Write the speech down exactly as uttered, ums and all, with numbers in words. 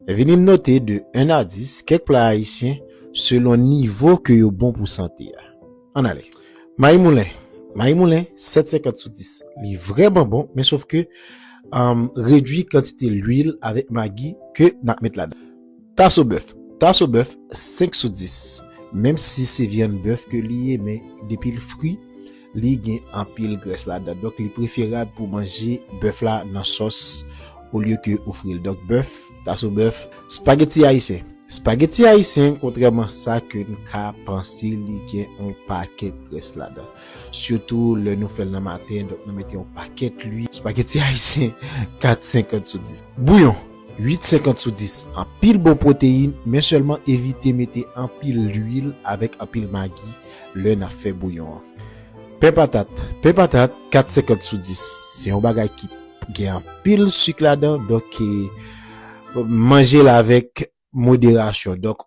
Vini m note de en a dis kèk pla ayisyen selon nivo ke yo bon pou sante a. Ann ale. Mayi moulen. Mayi moulen, sèt senkant sou dis. Li vrèman bon, men sof ke um, redwi kantite lwil avèk magi ke n ap met ladan. Taso bèf. Taso bèf, senk sou dis. Menm si se vyann bèf ke li ye, men depi l fri, li gen anpil grès ladan. Donk, li preferab pou manje bèf la nan sòs olye ke ou fri l. Donk, bèf, taso bèf, spageti ayisyen. Spageti ayisyen, kontrèman sa ke n ka panse, li gen yon pakèt grès ladan. Sitou lè nou fè l nan maten, donk nou mete yon pakèt lwi. Spageti ayisyen, kat senkant sou dis. Bouyon, uit senkant sou dis. Anpil bon pwoteyin, men sèlman evite mete anpil lwil avèk anpil magi lè n ap fè bouyon an. Pen patat. Pen patat, kat senkant sou dis. Se yon bagay ki gen anpil sik ladan, donk, eh, manje l avèk moderasyon. Donk,